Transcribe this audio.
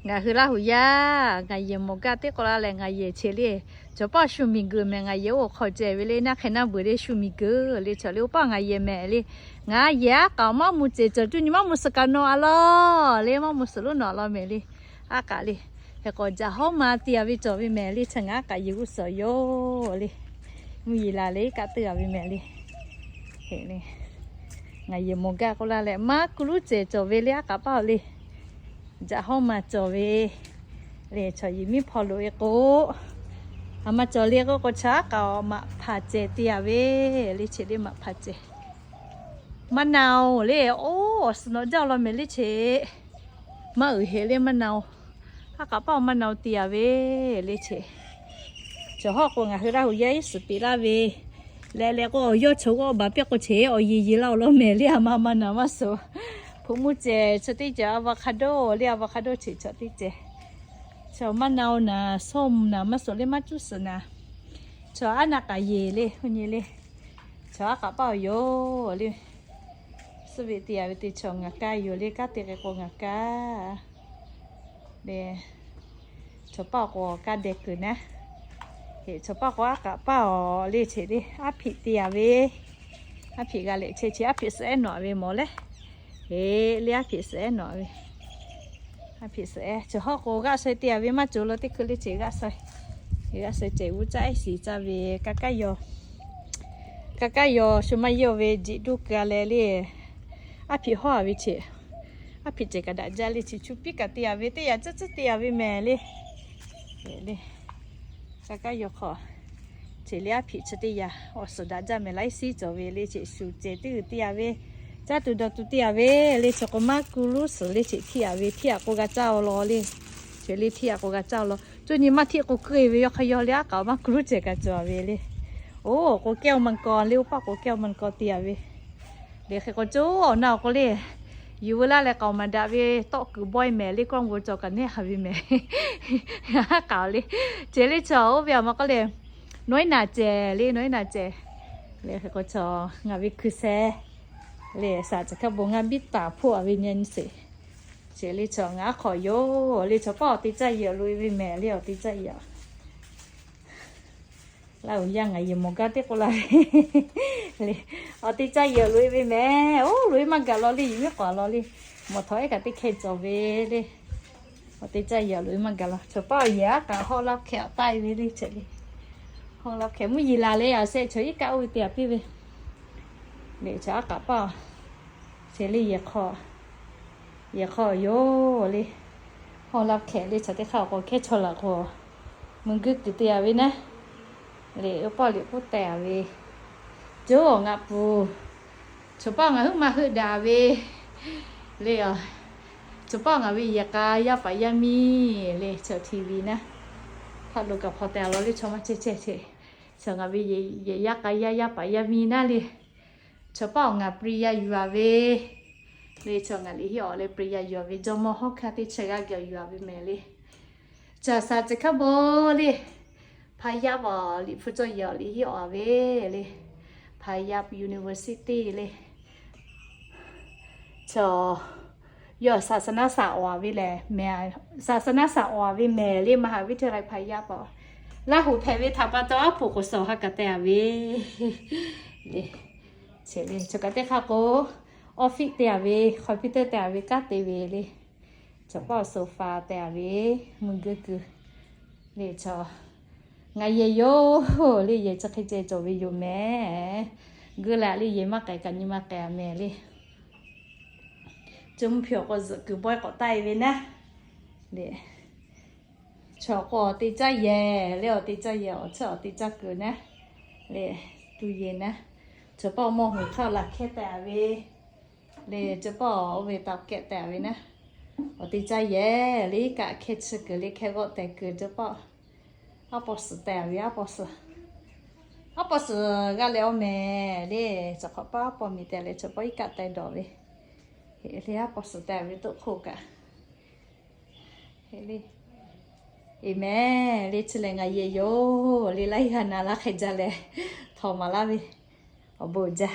Ngaˬ hui Laˇ huˍ yaˇ, ngaˬ yehˬ mawˬ gaˇ teˇ k'o la leh ngaˬ yehˬ che le. Chaw paˇ shu miˬ guiˬ mehˍ, ngaˬ yehˬ oˇ hk'aw ceh ve le, naˆ hk'e naˆ beuˬ le, shu miˬ guiˬ le. Chaw le oˇ paˇ ngaˬ yehˬ mehˍ le. Ngaˬ yehˬ aˉ k'aꞈ maˇ mvuh cehˬ, cawˬ cuˇ nyi maˇ mvuh suhˍ kaꞈ nawˬ a law le, maˇ mvuh suhˍ lonˉ nawˬ a law mehˍ le. Aˉ k'aꞈ le, hk'e k'o jaꞈ hawˉ ma te a ve cawˬ ve mehˍ le. Chi ngaˬ aˉ k'aꞈ yehˬ g'uˇ suhˍ yoˬ le. Mvuhˇ yeˬ la le, kaˆ teˇ g'aˇ ve mehˍ le. Ngaˬ yehˬ mawˬ gaˇ k'oˆ laˇ leh maˇ kuˬ luˉ cehˬ cawˬ ve le, aˉ k'aꞈ paˇ le. Jaꞈ hawˉ ma cawˬ ve le. Chaw yehˬ miˉ hpaw loꞈ e k'o, a ma cawˬ le k'oˆ k'o, chaw aˉ k'aꞈ maꞈ hpaˍ cehˬ te a ve le. Che le maꞈ hpaˍ cehˬ, maˇ na oˬ le. Oˇ awˬ suhˍ nawꞈ jaˇ law mehˍ le. Che maˇ uiˍ heꞈ le maˇ na oˬ. Aˉ k'aꞈ paˇ maˇ na oˬ te a ve le. Che chaw hawˉ k'o ngaˬ hui Laˇ huˍ yaˇ iˉ suhˍ peꞈ laˇ ve leh leh k'o, awˬ yawˇ chaw g'awˇ baˬ piˇ k'o, che awˬ yeˬ yeˬ la awˬ lawn mehˍ le. A ma maˇ na maˇ suhˍ. Hpu mvuhˇ cehˬ chi teˇ cehˬ, avocado le, avocado che chaw teˇ cehˬ. Chaw maˇ na oˬ naˍ, sawˇ mvuh naˍ, maˇ suhˍ le maˇ cuˇ suhˍ naˍ. Chaw aˉ naˆ k'aꞈ yeˬ le, hu nyi le. Chaw aˉ k'aꞈ paˇ awˬ yoˬ le. Suhˉ ve te a ve teˇ chaw ngaˬ kaˇ yoˬ le, kaˇ te k'o ngaˬ kaˇ le. Chaw paˇ k'o kaˇ deh kuiˬ naˉ. Chaw paˇ k'o aˉ k'aꞈ paˇ awˬ le. Che le aˉ hpiꞈ te a ve, aˉ hpiꞈ g'a leh che, che aˉ hpiꞈ suhˍ ehˉ nawꞈ ve mawˬ le. Heˆ le, aˉ hpiꞈ suhˍ ehˉ nawꞈ ve. Aˉ hpiꞈ suhˍ ehˉ, chaw hawˉ k'o g'aˆ sha te a ve maˇ cawˬ law teˇ hkui le. Che g'aˆ sha, g'aˆ sha ceh g'uˇ caˇ ehˉ shiˍ caˇ ve kaˇ kaˇ yaw, kaˇ kaˇ yaw shu maˇ yawˇ ve jiꞈ duˇ keu leh le. Aˉ hpiꞈ hawˉ a ve che, aˉ hpiꞈ cehˬ kaꞈ daꞈ jaˇ le. Chi chu piˉ kaꞈ te a ve teˇ yanˇ tcuhˉ tcuhˉ te a ve mehˍ le. Kaˇ kaˇ yaw hk'aw che le aˉ hpiꞈ chi teˇ yanˇ awˬ suhˍ daꞈ jaˇ mehˍ. Laiˉ siˉ cawˬ ve le. Che shuˍ cehˬ teˇ g'uiˬ te a ve, caˇ tuˬ dawˬ tuˬ te a ve le. Chaw k'o maˇ kuˬ luˉ suhˍ le. Che htiˇ a ve htiˇ a k'o g'a caˇ awˬ law le. Che le htiˇ a k'o g'a caˇ awˬ law. Cuˇ nyi maˇ htiˆ k'o keu e ve yawˇ hk'a yaw le. Aˉ k'aꞈ maˇ kuˬ luˉ cehˬ kaꞈ cawˬ ve le. Oˇ k'o kehˇ maˇ kaw le, oˇ paˆ k'o kehˇ maˇ kaw te a ve le. Hk'e k'o co awˬ na awˬ k'o le, yuˬ veu laˇ leh k'aoˍ maˍ daꞈ ve tawˆ kuiˬ bawehˇ mehˍ le. Kawˇ g'uˇ cawˬ kaꞈ neˇ hk'a ve mehˍ. Aˉ k'aꞈ le. Che le chaw oˇ ve a ma k'oˆ le, nawˉ iˉ naˍ cehˬ le, nawˉ iˉ naˍ cehˬ le. Hk'e k'o chaw ngaˬ ve hkui seh le, saˍ cehˬ hkaˇ bon ngaˇ biˇ taˍ hpoˆ a ve nyi nyi sheˍ. Che le chaw ngaˬ aˉ hk'aw yoˬ le. Chaw paˇ awˬ te caˇ yehˬ loꞈ e ve mehˍ le. Awˬ te caˇ yehˬ Laˇ huˍ yaˇ ngaˬ yehˬ mawˬ gaˇ teˇ k'oˆ laˇ ve le. Awˬ te caˇ yehˬ loꞈ e ve mehˍ. Oˇ loꞈ e maˇ gaˬ law le. Yehˬ miˉ k'awꞈ law le. Mawˬ htawꞈ ehˉ kaꞈ teˇ hkeh cawˬ ve le. Awˬ te caˇ yehˬ loꞈ e maˇ gaˬ law. Chaw paˇ awˬ yehˬ aˉ k'aꞈ hawˉ laˇ hkeh awˬ taˆ e ve le. Che le hawˉ laˇ hkeh mvuhˇ yeˬ la le. Aˬ shehˆ chaw iˉ kaˆ oˇ ve te a piˇ ve le. Chaw aˉ k'aꞈ paˇ Che le yehˬ hk'aw, yehˬ hk'aw yoˬ le. Hawˉ laˇ hkeh le. Chaw teˇ hk'aˇ awˬ k'o hkehˇ chaw laˬ k'o, mui guiˇ kuiˬ te a ve naˉ le. Oˇ paˆ liꞈ k'oˆ teh a ve, co awˬ ngaˬ pfuhˍ, chaw paˆ ngaˬ heuˆ maˇ heuˆ daꞈ ve le. Chaw paˆ ngaˬ ve yehˬ k'a yaˇ paˍ yaˇ miˇ le. Chaw TV naˉ, hpaˆ lo kaꞈ hpaw teh a law le. Chaw maˇ chehˇ chehˇ che, chaw ngaˬ ve yehˬ yaˇ k'a yaˇ yaˇ paˍ yaˇ miˇ naˉ le. Chaw paˆ awˬ ngaˬ prayer yuˬ a ve le. Chaw ngaˬ liꞈ hiˆ awˬ leh prayer yuˬ a ve, jawˇmawˇ hawˉ hkanˇ teˇ chi g'aˇ geh awˬ yuˬ a ve mehˍ le. Chaw saˍ cehˬ hkaˇ bon le, Hpaˍ yaˇ paˍ liꞈ hpu cawˇ yehˬ awˬ liꞈ hiˆ awˬ a ve le. Hpaˍ yaˇ university le. Chaw yawˇ saˍ saˍ naˆ saˍ awˬ a ve lehˬ mehˍ, saˍ saˍ naˆ saˍ awˬ a ve mehˍ le. มหาวิทยาลัย Hpaˍ yaˇ paˍ Laˇ huˍ hpehꞈ ve htaꞈ pa taw aˉ poꞈ k'oˍ suhˍ ha kaꞈ teh a ve le. Chi le chaw kaꞈ teˇ hk'aˇ k'o, office teh a ve, computer teh a ve, kanˉ te ve le. Chaw paˆ awˬ sofa teh a ve, mui guiˇ kuiˬ le. Chaw ngaˬ yehˬ yoˬ le. Yehˬ chi hk'e ceh cawˬ ve yoˬ mehˍ. Guiˇ la le, yehˬ maˇ k'ai kaꞈ nyi ma k'ai a mehˍ le. Chaw mvuhˇ hpehꞈ awˬ k'o zuhꞈ kuiˬ bawehˇ k'awꞈ taˆ e ve naˉ le. Chaw k'o awˬ te caˇ yehˬ le, awˬ te caˇ yehˬ awˬ tsuhˇ awˬ te caˇ kuiˬ naˉ le, tu yehˬ naˉ. Chaw paˆ awˬ mawˇ huiˍ hk'aˇ laˬ hkehˇ teh a ve le. Chaw paˆ oˇ ve taꞈ kehˆ teh a ve naˉ. Awˬ te caˇ yehˬ le, iˉ kaˆ hkehˇ chi kuiˬ le, hkehˇ g'awˆ teh kuiˬ. Chaw paˆ aˉ paw suhˍ teh a ve, aˉ paw suhˍ, aˉ paw suhˍ g'a leh awˬ mehˍ le. Chaw hk'awꞈ paˇ aˉ paw miˬ teh leh chaw paˆ iˉ kaˆ teh dawˬ ve le. Aˉ paw suhˍ teh a ve toˆ hk'oˆ kaꞈ le. Aˍmenˍ le. Chi lehˬ ngaˬ yehˬ yoˬ le. Laiˉ g'aˇ na laˇ hk'e jaˇ leh htawnˍ maˍ laˇ ve awˬ bon jaˇ.